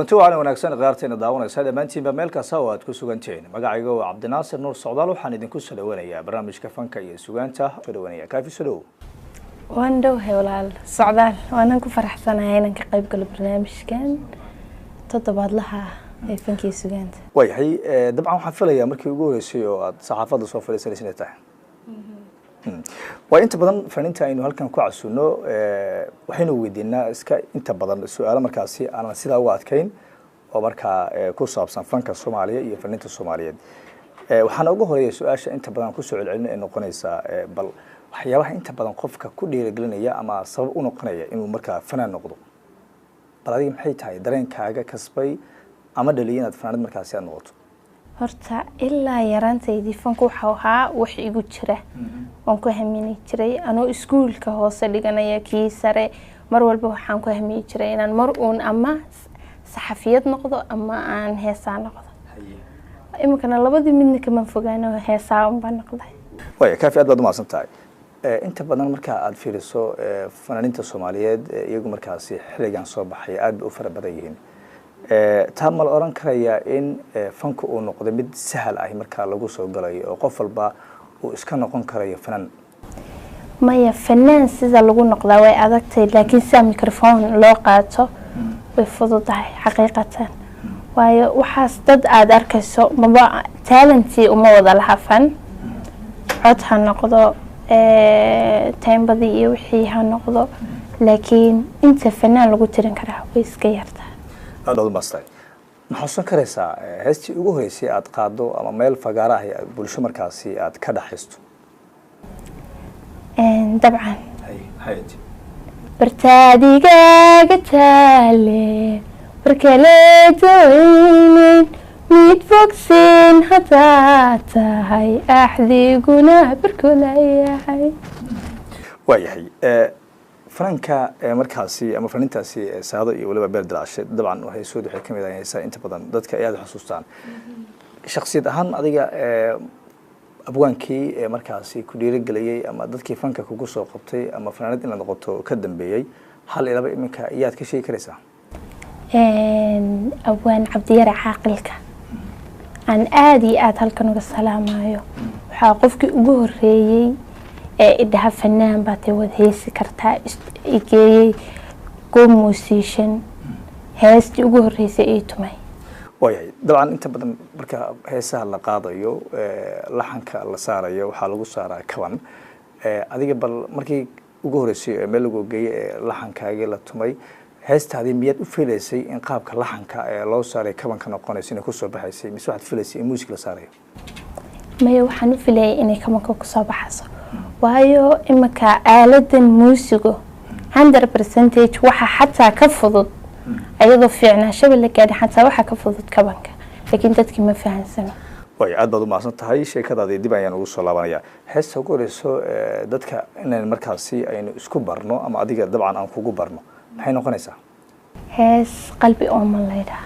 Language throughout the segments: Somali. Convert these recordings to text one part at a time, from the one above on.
Runti waxaana wanaagsan khiyaarteena daawanaysa dhammaantiinba meel kasta oo aad ku sugantihiin. Magacayga waa Cabdinaasir Nuur Socdaal, waxaan idinku soo dhawanayaa barnaamijka fanka iyo sugaanta. Soo dhawanaya Kaafi, soo dhowow. Waan dhowhay walaal Socdaal, waanan ku faraxsanahay inaan ka qayb galo barnaamijkan toddobaadlaha ah ee fanka iyo sugaanta. Waayahay, dabcan waxaan filayaa markii ugu horeysay oo aad saxaafadda soo fadhiisanaysa inay tahay. Waa inta badan faniinta aynu halkan ku casuno waxaynu weydiinaa iska inta badan su-aalo markaasi aanan sidaa uga adkayn oo markaa ku saabsan fanka Soomaaliya iyo faniinta Soomaaliyeed. Waxaana ugu horeeya su-aasha inta badan kusoo celcelin ay noqonaysaa, bal waxyaabaha inta badan qofka ku dhiirigelinaya ama sabab u noqonaya inuu markaa fanaan noqdo. Bal adiga maxay tahay dareenkaaga kasbay ama dhaliyay inaad fanaanad markaasi aad noqoto? Horta ilaa yaraantaydii fanku waxau ahaa wax igu jira, waan ku hamini jiray anoo iskuulka hoose dhiganaya kii sare. Mar walba waxaan ku hamiyi jiray inaan mar uun ama saxafiyad noqdo ama aan heesaa noqdo. Iminkana labadii midna kama fogaano, heesaa unbaa noqday. Waaya Kaafi, aad baad umahadsan tahay. Inta badan marka aad fiiriso fanaaniinta Soomaaliyeed, iyagu markaasi xilligan soo baxay aad bay u fara badan yihiin. Taa ma la oran karayaa in fanku uu noqday mid sahal ah markaa lagu soo galayo oo qof walba uu iska noqon karayo fanaan? Maya, fanaan sida lagu noqdaa way adagtahay, laakiin sida microphone loo qaato way fududahay xaqiiqatan. Waayo waxaas dad aada arkayso maba talentii uma wada laha, fan cod ha noqdo, taymbadii iyo wixii ha noqdo, laakiin inta fanaan lagu tirin karaa way iska yartaa. Aad baad umahadsantahay. Ma xusuusan karaysaa heestii ugu horeysay aad qaado ama meel fagaara ah bulsho markaasi aad ka dhaxaysto? Dabcan, bartaadigaaga taale barkale daweynen mid fogsin haddaa tahay axdiguna barkolayahay. Waayahay, fanaanka markaasi ama fananintaasi Saado iyo weliba Beer Dalaashe, dabcan heesood waxay kamid ahay heesaha inta badan dadka ay aada u xusuustaan. Shaksiyad ahaan adiga abwaankii markaasi ku dhiirigeliyey ama dadkii fanka kugu soo qabtay ama fanaanad inaad noqoto ka dambeeyey, hal ilaba iminka iyaad ka sheegi karaysaa? Abwaan Cabdiyare Caaqilka aan aada iyo aada halkan uga salaamayo, waxaa qofkii ugu horeeyey ee idhaha fanaan baa tay, wad heesi kartaa, igeeyey goob musician, heestii ugu horeysay ii tumay. Waayahay, dabcan inta badan marka heesaha la qaadayo laxanka la saarayo waxaa lagu saaraa kaban. Adiga bal markii ugu horeysay ee meel lagu geeyey ee laxankaagii la tumay heestaadii, miyaad u filaysay in qaabka laxanka ee loo saaray kabanka noqonayso inay kusoo baxaysay, mise waxaad filaysay in muusig la saarayo? Maya, waxaan u filayay inay kabanka kusoo baxayso, waayo iminka aaladan muusigo 100% waxa xataa ka fudud, ayadoo fiicnaashaba la gaadhin xataa waxaa ka fudud kabanka, laakiin dadkii ma fahansano. Waay, aad baad umahadsan tahay. Sheekadaadii dib ayaan ugu soo laabanaya. Heesta ugu horeyso dadka inaan markaasi aynu isku barno ama adiga dabcan aan kugu barno maxay noqonaysaa? Hees Qalbi Ooman laydhaha.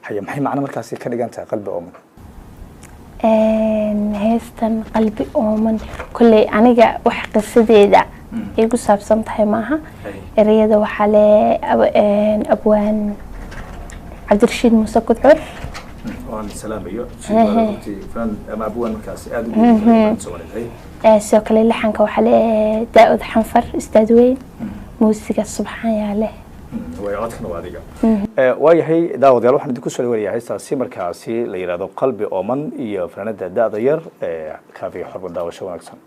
Haye, maxay macno markaasi ka dhigan tahay Qalbi Ooman? Heestan Qalbi Ooman kolley aniga wax qisadeeda ay ku saabsan tahay maaha. Ereyada waxaa le abwaan Cabdirashiid Muuse Gudcur. Waan salaamayo ama abwaan markaasi aada ugu Soomaaliyeed. Sidoo kale laxanka waxaa le Daa-ud Xanfar Istaad Weyn, muusiga Subxaan yaa leh. Way codkana waa adiga. Waayahay daawadayaal, waxaan idinku soo dhawanayaa heestaasi markaasi la yidhahdo Qalbi Ooman iyo fanaanada da-da yar ee Kaafiga Xorba. Daawasho wanaagsan.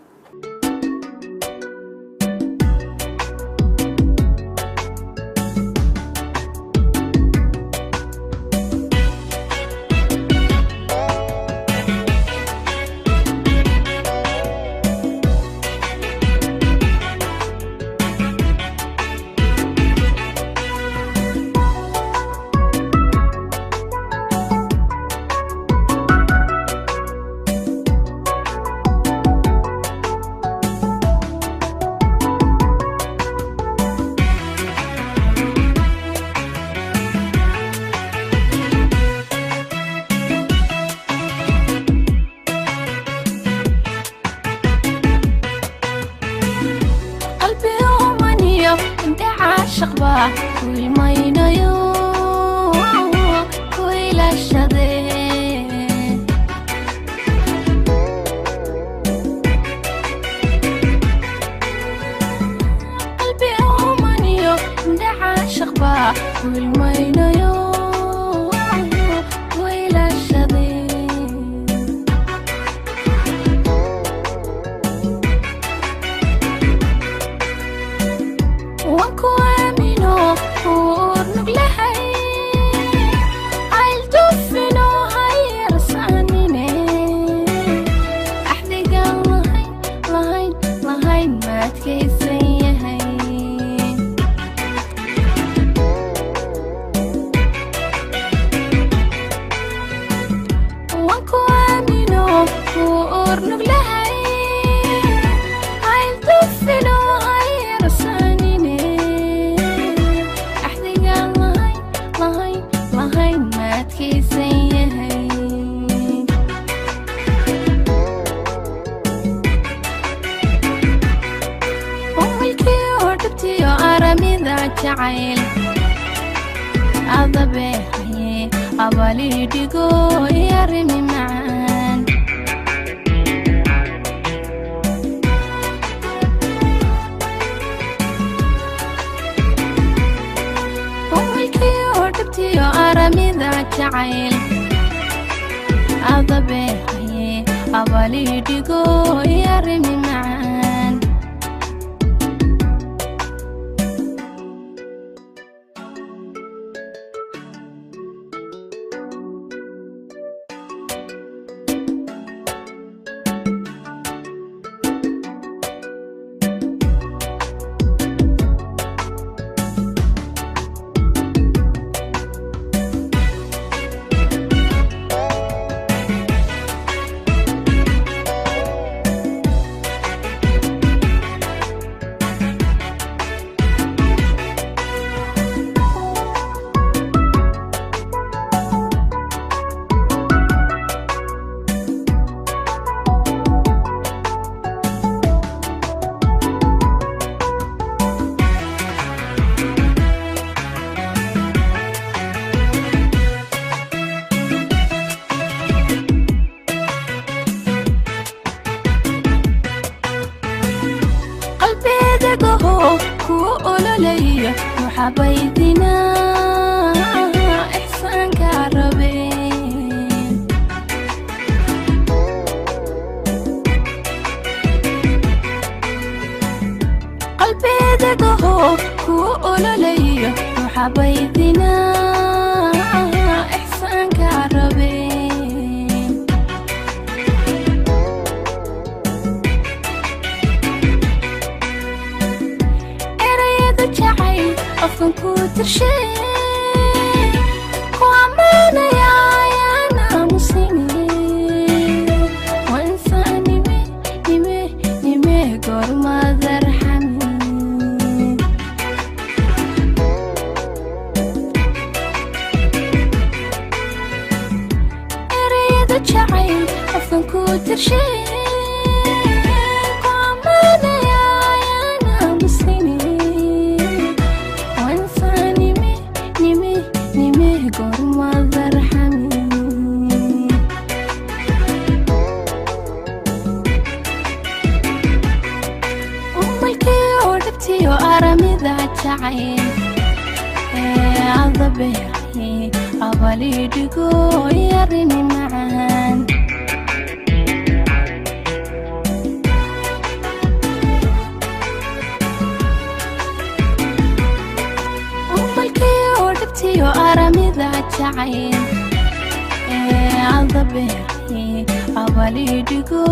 Qalbi oomaniyo inta caashiq baa ku ilmaynayo. Jacayl adabeexaye abaliidhigo yarimi macaan. Umalkiyo dhibtiyo aramida jacayl adabeexaye abaliidhigo yarimi macaan. Qalbeedagaho kuwa ololaya muxabaydina ixsaanka rabeen. Qalbeedagaho kuwa ololaya muxabaydina ixsaanka rabeen. Erayada jacayl qofkan ku tirshay ku ammaanaya ayaan aamusine. Waa insaan nime nime nime goormaad arxamin. Erayada jacayl qofkan ku tirshay ku ammaanaya ayaan aamusine. Waa insaan nime nime nime goormaad arxamin. Umalkiyo dhibtiyo aramida jacayl ee adabeexay abaliidhigo yarimi macaan. Umalkiyo dhibtiyo aramida jacayl ee adabeexay abaliidhigo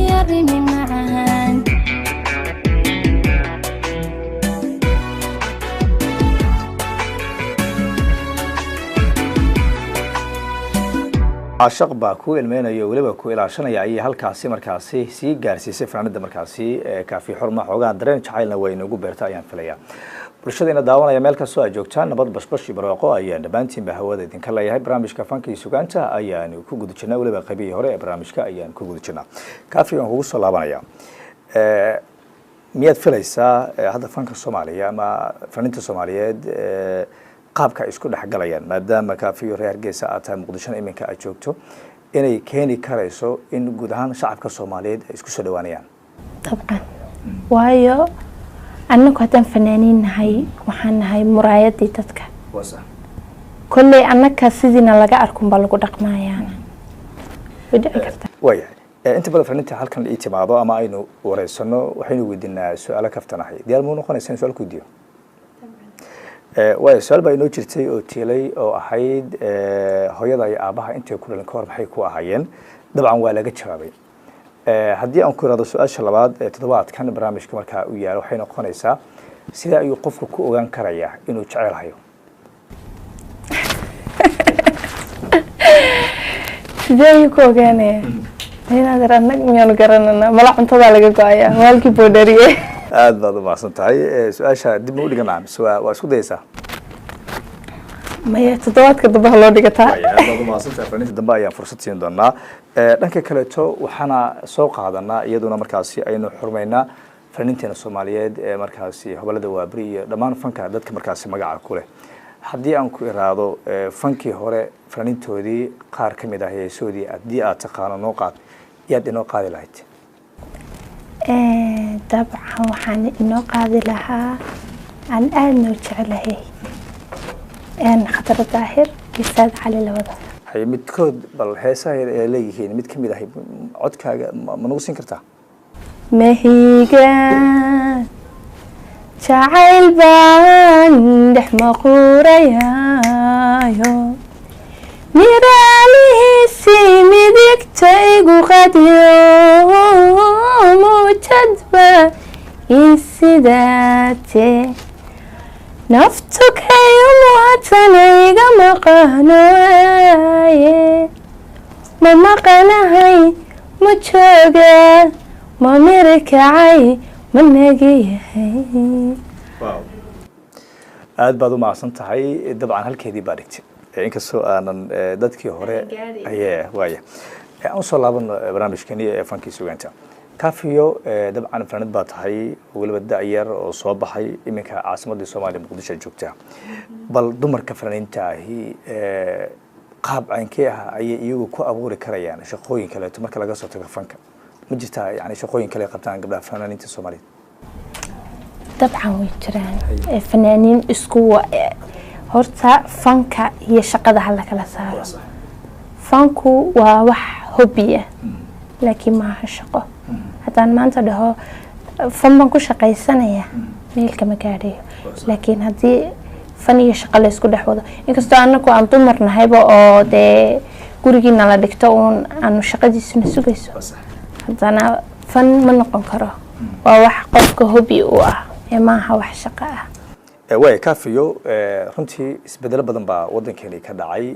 yarimi macaan. Caashaq baa ku ilmeynayo, weliba ku ilaashanaya, ayay halkaasi markaasi sii gaarsiisay fanaanada markaasi Kaafi Xurma. Xoogaa dareen jacaylna way inagu beerta ayaan filaya. Bulshadayna daawanaya meel kastoo ay joogtaan, nabad, bashbash iyo barwaaqo ayaan dhammaantiinba hawada idinka leeyahay. Barnaamijka fanka iyo sugaanta ayaan ku guda jirnaa, weliba qaybihii hore ee barnaamijka ayaan ku guda jirnaa. Kaafi, waan kugu soo laabanaya. Miyaad filaysaa hadda fanka Soomaaliya ama fanaaniinta Soomaaliyeed qaabka ay isku dhexgalayaan, maadaama Kaafiyo reer Hargeysa aad tahay, Muqdishona iminka aad joogto, inay keeni karayso in guud ahaan shacabka Soomaaliyeed ay isku soo dhawaanayaan? Dabcan, waayo annagu haddaan fanaaniin nahay waxaan nahay muraayadii dadka. Waa sax. Kolley annaka sidiina laga arkunbaa lagu dhaqmayaana, way dhici kartaa. Waayahay. Inta badan fanaaniinta halkan ii timaado ama aynu wareysano waxaynu weydiinaa su-aalo kaftanahay. Diyaar muu noqonaysa in su-aal ku weydiiyo? Waayo, su-aal baa inoo jirtay oo tiilay oo ahayd hooyada iyo aabaha intay ku dhalin ka hor maxay ku ahaayeen? Dabcan waa laga jawaabay. Haddii aan ku irahdo su-aasha labaad ee toddobaadkan barnaamijka markaa u yaalo waxay noqonaysaa: sidee ayuu qofku ku ogaan karayaa inuu jecel hayo? Sidee ayuu ku ogaanaya? Inaadeer, annag miyaanu garanana? Mala cuntadaa laga go-aya maalkii boodhariye. Aad baad u mahadsan tahay. Su-aasha dib ma u dhiganaa mise waa isku dayaysaa? Maya, toddobaadka dambe ha loo dhigataa. Aad baad u mahadsan tahay. Fariinta dambe ayaan fursad siin doonaa. Dhanka kaleeto waxaana soo qaadanaa iyaduna markaasi aynu xurmaynaa Fanaaniinteena Soomaaliyeed ee markaasi hobolada Waaberi iyo dhammaan fanka dadka markaasi magaca ku leh. Haddii aan ku iraado fankii hore fanaaniintoodii qaar ka mid ah heesoodii haddii aad taqaano noo qaad, yaad inoo qaadi lahayd? Dabcan waxaan inoo qaadi lahaa aan aada noo jeclahay Khadra Daahir iyo Saad Cali labada. Haye, midkood bal heesaha ay leeyihiin mid ka mid ahay codkaaga ma nagu siin kartaa? Mahigaan jacayl baan dhex maquurayaayo, miraalihiisii midigta igu qadiyo, muujadba ii sidaate, naftu kayo muhatana iga maqano waaye, ma maqanahay, ma jooga, ma mirikacay, ma nagiyahay. Aad baad u mahadsan tahay. Dabcan halkeedii baa dhigtay, inkastoo aanan dadkii hore aye waaya. Aan usoo laabano barnaamijkani ee fankii sugaanta. Kafiyo, dabcan fanaanad baa tahay, weliba da-yar oo soo baxay, iminka caasimadii Soomaaliya Muqdisho joogta. Bal dumarka fanaaniinta ahi qaab caynkee ah ayay iyagu ku abuuri karayaan shaqooyin kaleeto marka laga soo tago fanka? Ma jirtaa yani shaqooyin kale ay qabtaan gabdhaha fanaaniinta Soomaaliyeed? Dabcan way jiraan fanaaniin isku horta fanka iyo shaqada ha la kala saaro. Fanku waa wax hobby ah, laakiin maaha shaqo. Haddaan maanta dhaho fan baan ku shaqaysanaya, meel kama gaadhayo. Laakiin haddii fan iyo shaqo la isku dhex wado, inkastoo anagu aan dumar nahayba oo dee gurigiina la dhigto uun aanu shaqadiisuna sugayso, haddana fan ma noqon karo. Waa wax qofka hobby u ah ee maaha wax shaqo ah. Waaya Kafiyo, runtii isbedelo badan baa waddankeeni ka dhacay.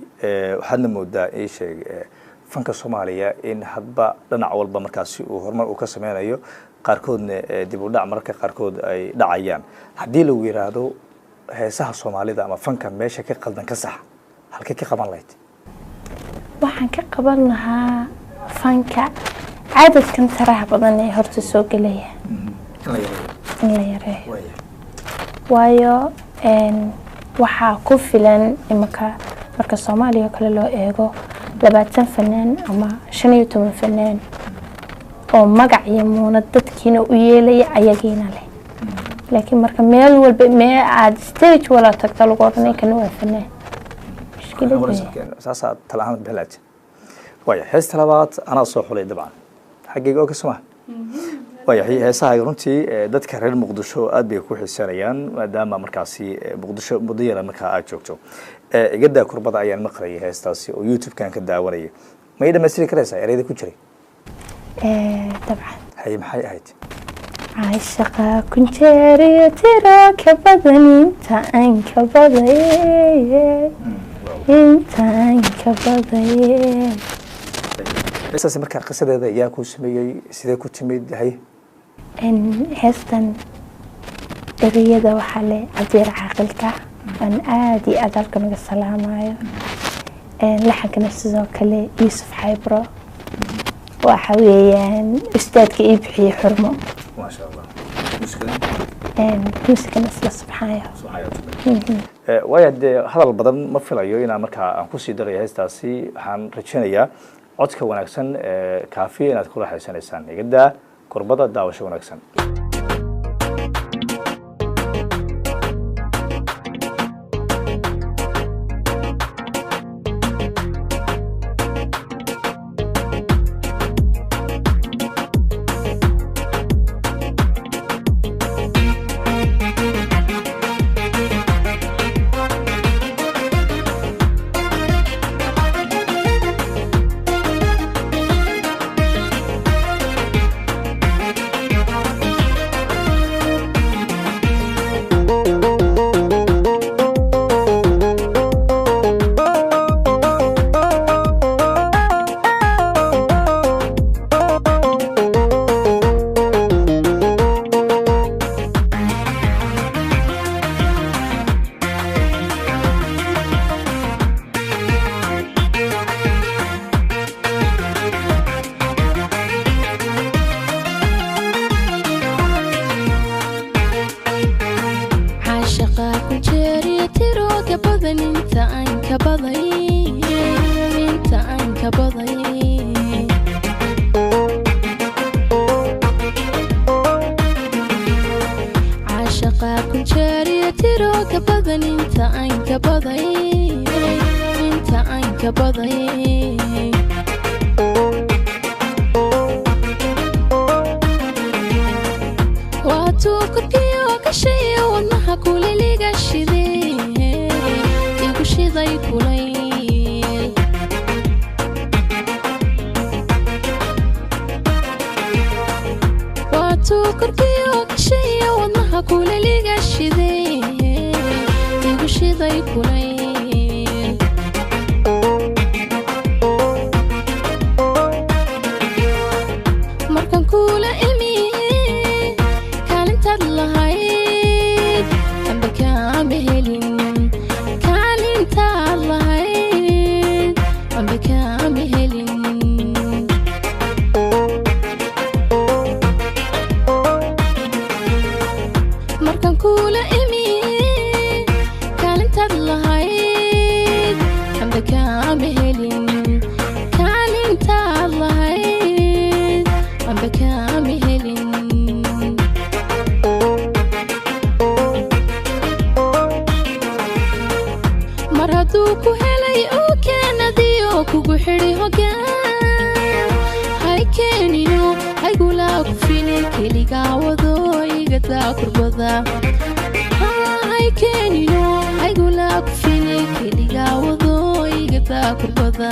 Waxaadna moodaa ii sheeg fanka Soomaaliya in hadba dhinac walba markaasi uu horumar uu ka sameynayo, qaarkoodna dib u dhac mararka qaarkood ay dhacayaan. Haddii lagu yiraahdo heesaha Soomaalida ama fanka meesha ka qaldan ka sax, halkee ka qaban lahayd? Waxaan ka qaban lahaa fanka cadadkan taraha badan ee horta soo gelaya in la yareeyo, waayo waxaa ku filan imanka marka Soomaaliya oo kale loo eego 20 fanaan ama 15 fanaan oo magac iyo muunad dadkiina u yeelaya ayagiina leh. Laakiin marka meel walba mee aada stage wala tagta lagu odhanay kana waa fanaan, mushkilad weeye. Saasaa tala ahaan bixin lahayd. Waaya, heesta labaad anaa soo xulay dabcan xaggayga oo kasuma. Waaya, heesaha runtii dadka reer Muqdisho aad bay ku xiisanayaan maadaama markaasi Muqdisho muddo yara markaa aad joogto. Igadaa kurbada ayaan maqlayay heestaasi oo YouTube-kan ka daawanayay. Ma ii dhamaystiri karaysaa ereyada ku jiray? Dabcan. Haye, maxay ahayd? Caashaqa kunjeer iyo tiro ka badan inta aan ka badaye, inta aan ka badaye. Heestaasi markaa qisadeeda yaa kuu sameeyey? Sidee ku timid? Haye. Heestan ereyada waxaa leh Cabdiyar Caaqilka aan aada iyo aada halkan uga salaamayo. Laxankana sidoo kale Yuusuf Xaybro, waxa weeyaan ustaadka ii bixiyey Xurmo. Maasha Allah, muskila. Muusikana isla Subxaayo. Waayo dee hadal badan ma filayo inaan markaa aan kusii darayo heestaasi. Waxaan rajaynayaa codka wanaagsan ee Kaafiya inaad ku raaxaysanaysaan. Igadaa kurbada, daawasho wanaagsan. Ka baday Waatuu korkiyo kashayo wadnaha kuleliga shiday Igu shiday kulayl Waatuu korkiyo kashayo wadnaha kuleliga shiday Igu shiday kulayl Markaan kula ilmiyey kaalintaad lahayd amba kaama helin kaalintaad lahayd amba kaama helin Markaan kula ilmiyey kaalintaad lahayd amba kaama helin kaalintaad lahayd amba kaama helin Mar hadduu ku helay uu keenadiyo kugu xidhi hoggaan hay keenino haygula kufine keligaa wado igadaa kurbada hay keenino haygula kufine keligaa wado igadaa kurbada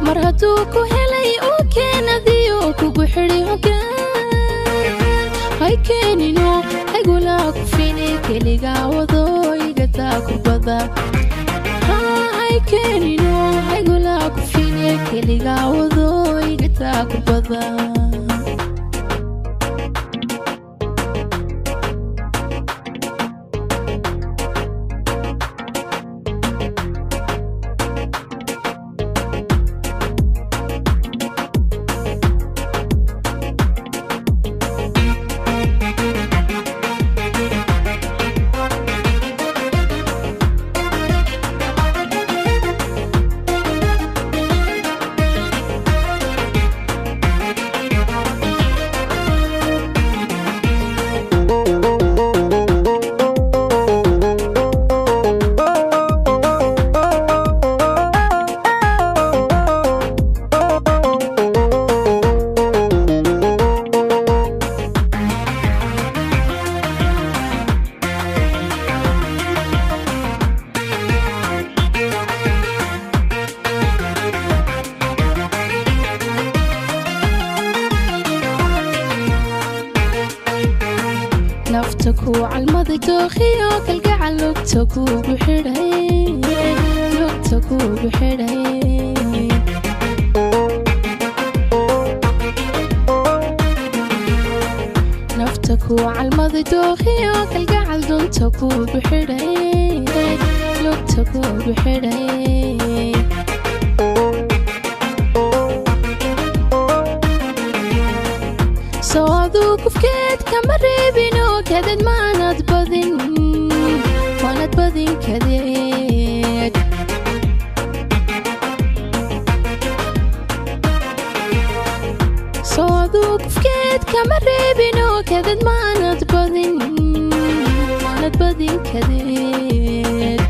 Mar hadduu ku helay uu keenadiyo kugu xidhi hoggaan hay keenino haygula kufine keligaa wado igadaa kurbada hay keenino haygula kufine keligaa wado igadaa kurbada Nafta ku calmaday dookhiyo kalgacal lugta kuugu xidhay lugta kuugu xidhay Nafta ku calmaday dookhiyo kalgacal dunta kuugu xidhay lugta kuugu xidhay Soo aduu kufkeed kama reebino kadeed maanad badin maanad badin kadeed Soo aduu kufkeed kama reebino kadeed maanad badin maanad badin kadeed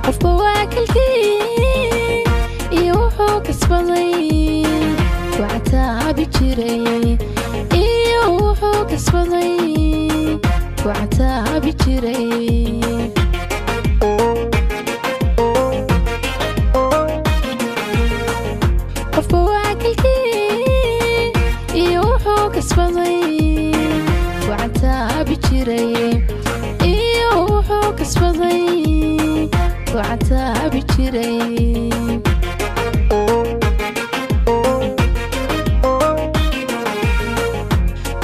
Qofba waa kalkii iyo wuxuu kasbaday ku cataabi jiray iyo wuxuu kasbaday ku cataabi jiray Qofba waa kalkii iyo wuxuu kasbaday ku cataabi jiray iyo wuxuu kasbaday ku cataabi jiray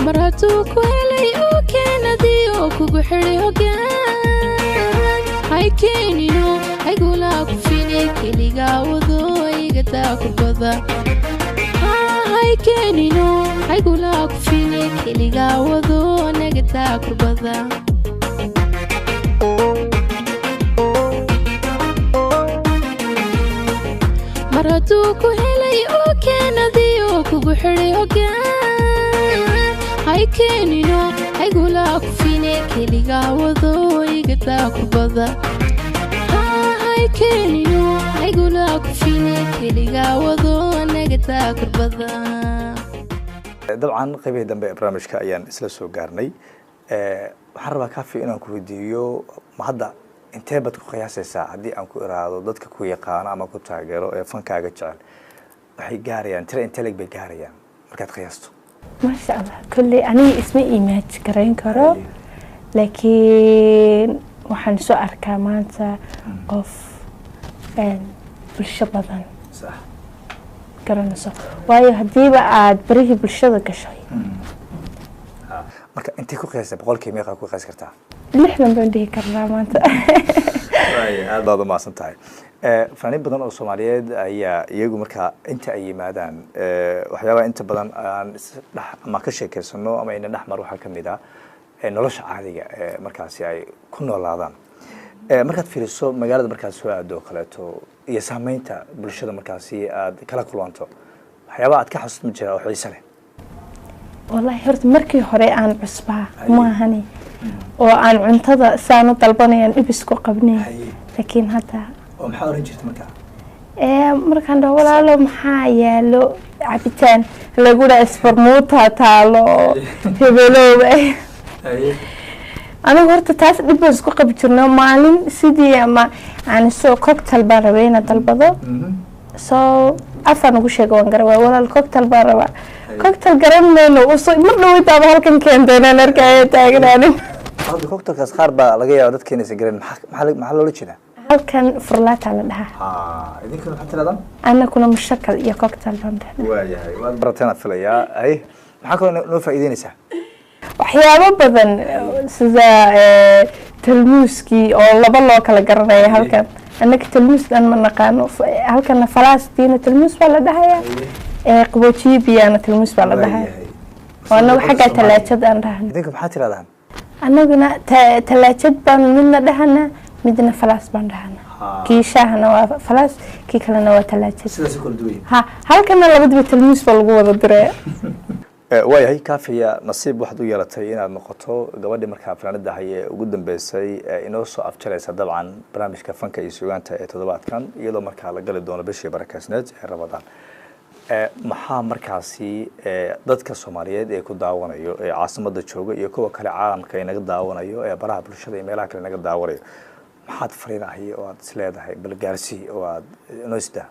Mar hadduu ku helay uu keenadiyo kugu xidhi hoggaan hay keenino haygula kufine keligaa wado igadaa kurbada hay keenino haygula kufine keligaa wado nagadaa kurbada Mar hadduu ku helay uu keenadiyo kugu Xidhi hoggaan hay keenino, haygula kufine, keligaa wado igadaa kurbada. Hay keenino, haygula kufine, keligaa wado nagadaa kurbada. Dabcan qaybihii dambe ee barnaamijka ayaan isla soo gaarnay. Waxaan rabaa, Kafi, inaan ku weydiiyo, ma hadda intee baad ku qiyaasaysaa haddii aan ku iraado dadka ku yaqaano ama ku taageero ee fankaaga jecel waxay gaarayaan tira intee leeg bay gaarayaan markaad qiyaasto? Maasha Allah, kolley aniga isma imagine garayn karo, laakiin waxaan soo arkaa maanta qof bulsho badan garanayso, waayo haddiiba aada barihii bulshada gashay. Marka intee ku qiyaasay, boqolkiiba meeqaa ku qiyaasi kartaa? 60 baan dhihi karnaa maanta. Aad baad umahadsan tahay. Fanaaniin badan oo Soomaaliyeed ayaa iyagu markaa inta ay yimaadaan, waxyaabaha inta badan aan isdhex ama ka sheekeysano ama ina dhex mar waxaa kamid ah nolosha caadiga ee markaasi ay ku noolaadaan. Markaad fiiriso magaalada markaad soo aado oo kaleeto iyo saameynta bulshada markaasi aad kala kulanto, waxyaabaha aad ka xasuust ma jira oo xiise leh? Wallahi horta markii hore aan cusbaa maahani oo aan cuntada saan u dalbanayaan dhib isku qabnay, laakiin hadda Oo maxaa oran jirta markaa? Markaan dhaho, "Walaalo, maxaa yaalo cabitaan?" lagu dhaa, "Isfarmuuta taalo hebelooba." Anigu horta taas dhib baan isku qabi jirno. Maalin sidii ama yani soo cocktail baan rabay inaan dalbado, soo afaan ugu sheega waan garan waay. "Walaal, cocktail baan rabaa." "Cocktail garan mayno." Usoo mar dhaweytaaba halkan keenteenaan arkaya taagnaanin. Hadda cocktailkaas qaar baa laga yaaba dadka inaysan garan. Maxaa loola jeedaa? Halkan furlaata la dhahaa. Idinkuna maxaad tirahdaan? Anakuna mushakal iyo cocktail baan dhahnaa. Waayahay, waad barateen aad filayaa. Ay, maxaa kaloo noo faa'iideynaysaa? Waxyaabo badan sida talmuuskii oo laba loo kala garanaya. Halkan annaga talmuus dhan ma naqaano. Halkana falastiina talmuus baa la dhahayaa, qaboojiye biyaana talmuus baa la dhahaya, oo annagu xaggaa talaajad aan dhahna. Idinka maxaa tirahdaan? Annaguna talaajad baan midna dhahana, midna falaas baan dhahana. Kii shaahna waa falaas, kii kalena waa talaajad. Sidaas kala duwan. Ha, halkana labadiba talmuus baa lagu wada diraya. Waayahay Kaafiya, nasiib waxaad u yeelatay inaad noqoto gabadhii markaa fanaanada ahay ee ugu dambeysay ee inoo soo afjaraysa dabcan barnaamijka fanka iyo sugaanta ee toddobaadkan, iyadoo markaa la gali doono bishii barakaysneed ee Ramadaan. Maxaa markaasi dadka Soomaaliyeed ee ku daawanayo ee caasimada jooga iyo kuwa kale caalamka inaga daawanayo ee baraha bulshada iyo meelaha kale inaga daawanayo, maxaad fariin ahi oo aad is leedahay bal gaarsii oo aad inoo sidaa?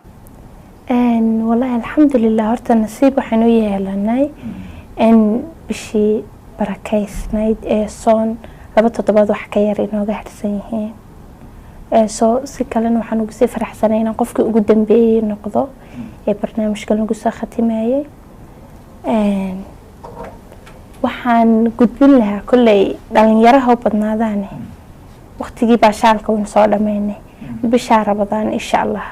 Wallahi alxamdulilah, horta nasiib waxaynu yeelanay in bishii barakaysnayd ee soon 2 toddobaad wax ka yar inooga harsan yihiin. Soo si kalena waxaan ugu sii faraxsanay inaan qofkii ugu dambeeyey noqdo ee barnaamijkan lagu soo khatimayay. Waxaan gudbin lahaa kolley dhalinyaraha u badnaadaane, waqtigii baashaalka waynu soo dhameynay, bishaa Rabadaan insha Allah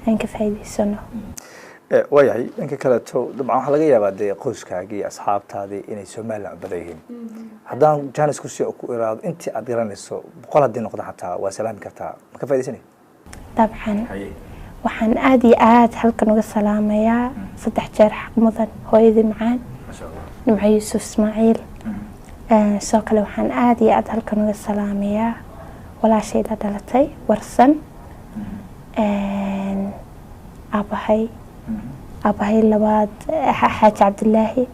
aan ka faa'iidaysano. Waayahay, dhanka kaleeto dabcan waxaa laga yaabaa dee qoyskaagii iyo asxaabtaadii inay Somaliland u badan yihiin. Haddaan janis kusii ku iraado, intii aad garanayso 100 haddii noqdo xataa waa salaami kartaa, ma ka faaidaysanay? Dabcan waxaan aada iyo aada halkan uga salaamayaa saddex jeer xaq mudan hooyadii macaan, Masha Allah, Nimco Yuusuf Ismaaciil. Sidoo kale waxaan aada iyo aada halkan uga salaamayaa walaashayda dhalatay Warsan, aabahay, aabahay labaad, Xaaji Cabdilaahi.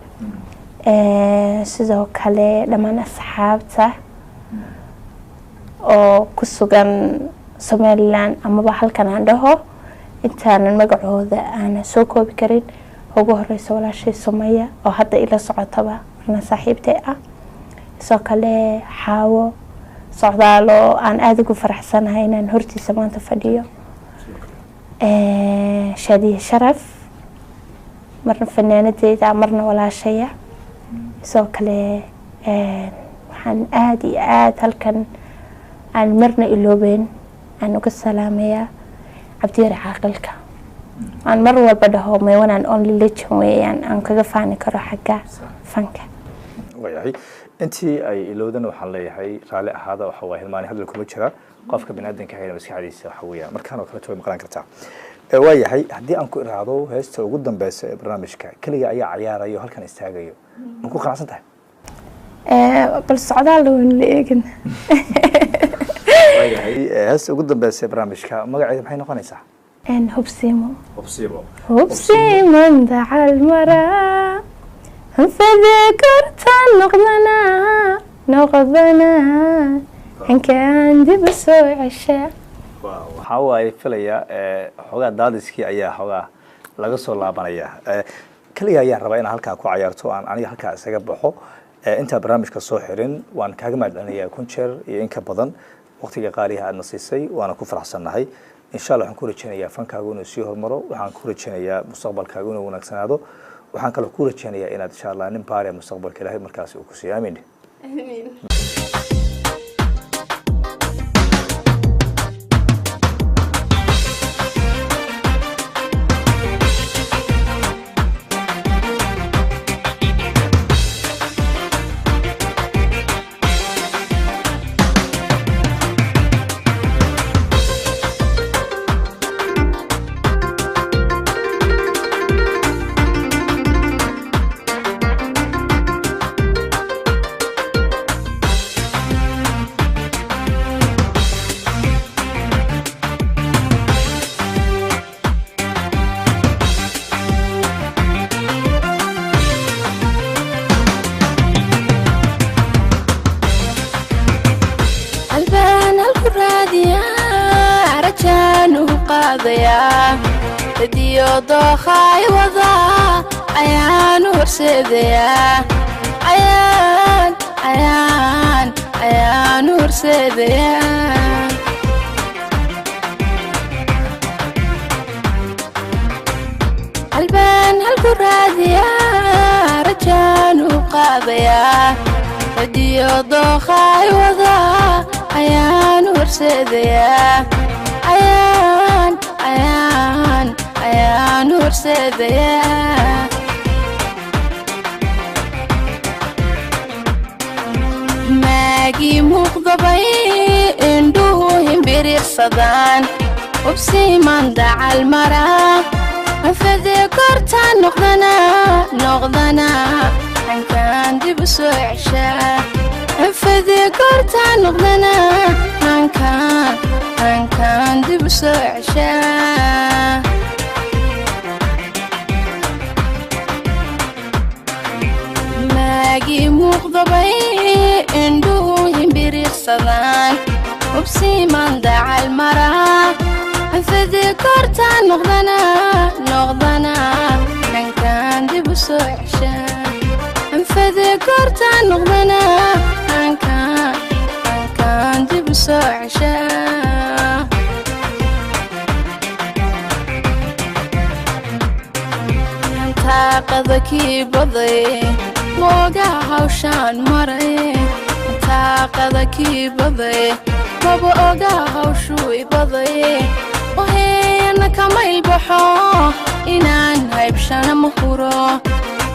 Sidoo kale dhammaan asxaabta oo ku sugan Somaliland amaba halkan aan dhaho intaanan magacooda aanan soo koobi karin, ugu horeysa walaashay Sumaya oo hadda ila socotaba, marna saaxiibtay ah. Sidoo kale Xaawo Socdaal oo aan aada ugu faraxsanahay inaan hortiisa maanta fadhiyo, Shaadiye Sharaf, marna fanaanadeyda marna walaashaya. Sidoo kale waxaan aada iyo aada halkan aan marna iloobeyn aan uga salaamayaa Cabdiyar Caaqilka, aan mar walba dhaho my one and only legend weeyaan aan kaga faani karo xagga fanka. Waayahay, intii ay ilowdana waxaan leeyahay raalli ahaada. Waxa waa hilmaani, hadal kuma jira qofka biniaadanka hayna maskaxdiisa waxa weeyaan markaan oo kaleeto way maqlaan kartaa. Waayahay, haddii aan ku iraahdo heesta ugu dambeysa ee barnaamijka keliga ayaa cayaarayo halkan istaagayo, ma ku qanacsan tahay? Bal socdaal waynu la eegin. Waayahay, heesta ugu dambeysa ee barnaamijka magaceeda maxay noqonaysaa? Hubsiimo. Hubsiimo. Hubsiiman dacal maraa hanfadee korta noqdanaa noqdanaa hankaan dib u soo ceshaa. Waxaa waaye filayaa xoogaa daadiskii ayaa xoogaa laga soo laabanaya. Keliya ayaan rabaa inaan halkaa ku cayaarto, aan aniga halkaa isaga baxo. Intaa barnaamijka soo xirin, waan kaaga mahadcelinayaa 1000 jeer iyo in ka badan waqtiga qaaliha aadna siisay, waana ku faraxsannahay. Insha Allah waxaan ku rajeynayaa fankaagu inuu sii hormaro, waxaan ku rajeynayaa mustaqbalkaagu inuu wanaagsanaado, waxaan kaloo ku rajeynayaa inaad insha Allah nin baariya mustaqbalka Ilaahay markaasi uu ku siiyo. Amiin. Amiin. Albaan halku raadiyaa, rajaan u qaadayaa, hadiyo dookhay wadaa ayaan u horseedayaa, ayaan ayaan ayaan u horseedayaa. Albaan halku raadiyaa, rajaan u qaadayaa, hadiyo dookhay wadaa ayaan u horseedayaa, ayaan ayaan ayaan u horseedayaa. Maagii muuqdabay indhuhu himbiriirsadaan, hubsiiman dacal maraa anfadee korta noqdanaa noqdanaa hankaan dib u soo ceshaa, anfadee korta noqdanaa hankaan hankaan dib u soo ceshaa. Maagii muuqdabay indhuhu himbiriirsadaan, hubsiiman dacal maraa anfadee korta noqdanaa noqdanaa hankaan dib u soo ceshaa, anfadee korta noqdanaa hankaan hankaan dib u soo ceshaa. Taaqada kii baday moogaa hawshaan maray, taaqada kii baday maba ogaa hawshuu ibaday, waheena kama ilbaxo inaan haybshana ma huro,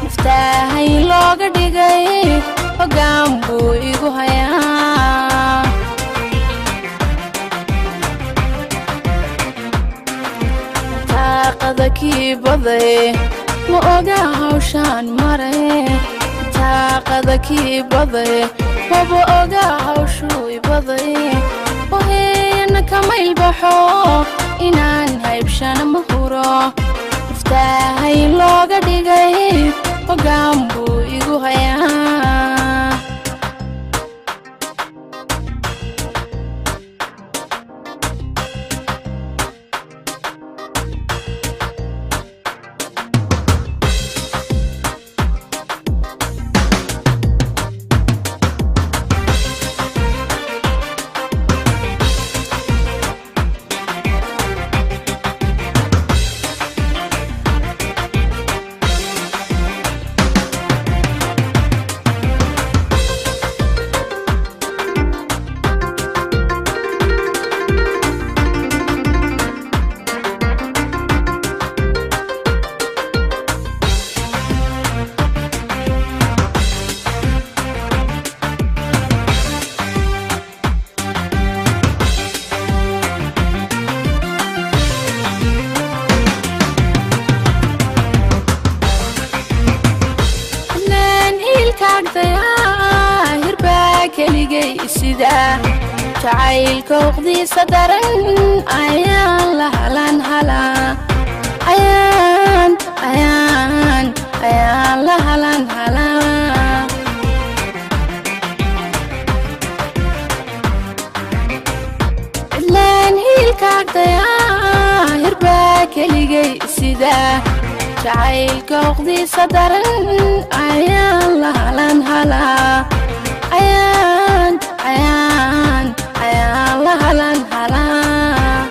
miftaahay looga dhigay hoggaan buu igu hayaa. Taaqada kii baday ma ogaa hawshaan maray, taaqada kii baday maba ogaa hawshuu ibaday, waheena kama ilbaxo inaan haybshana ma huro, miftaahay looga dhigay hoggaan buu igu hayaa. Hiilkaagdayaa hirbaa keligay sidaa, jacaylka uqdiisa daran ayaan la halan halaa, ayaan ayaan ayaan la halan halaa. Cidlaan hiilkaagdayaa hirbaa keligay sidaa, jacaylka uqdiisa daran ayaan la halan halaa, ayaan ayaan ayaan la halan halaa.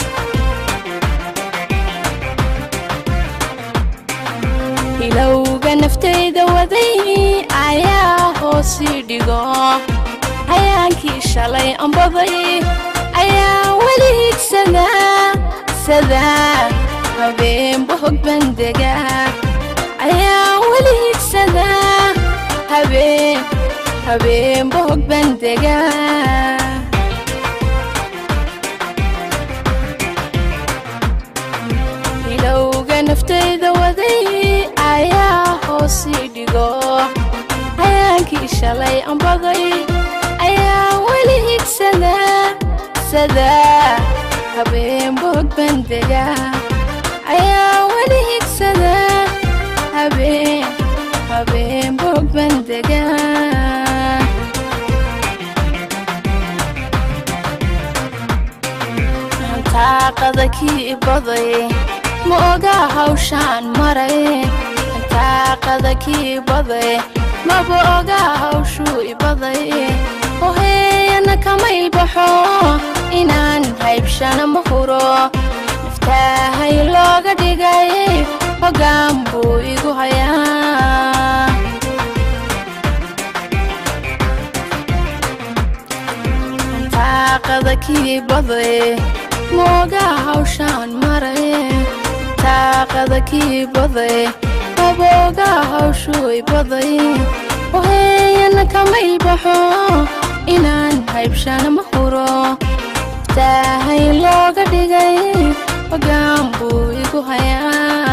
Hilowga naftayda waday ayaa hoosii dhigo, hayaankii shalay ambaday ayaa weli higsadaa sadaa, habeenba hog bandegaa ayaa weli higsadaa, habeen habeenba hog bandegaa. Hilowga naftayda waday ayaa hoosii dhigo, hayaankii shalay ambaday ayaa weli higsadaa sadaa, habeenba hog bandegaa ayaa weli higsadaa, habeen habeenba hog bandegaa. Taaqada kii baday ma oga hawshaan maray, taaqada kii baday maba oga hawshuu ibaday, hoheeyana kamayl baxo inaan haybshana ma huro, naftaahay looga dhigay hoggaan buu igu hayaa. Taaqada kii baday ma oga hawshaan maray, taaqada kii baday maba oga hawshuu ibaday, hoheeyana kamayl baxo inaan haybshana ma huro, naftaahay looga dhigay hoggaan buu igu hayaa.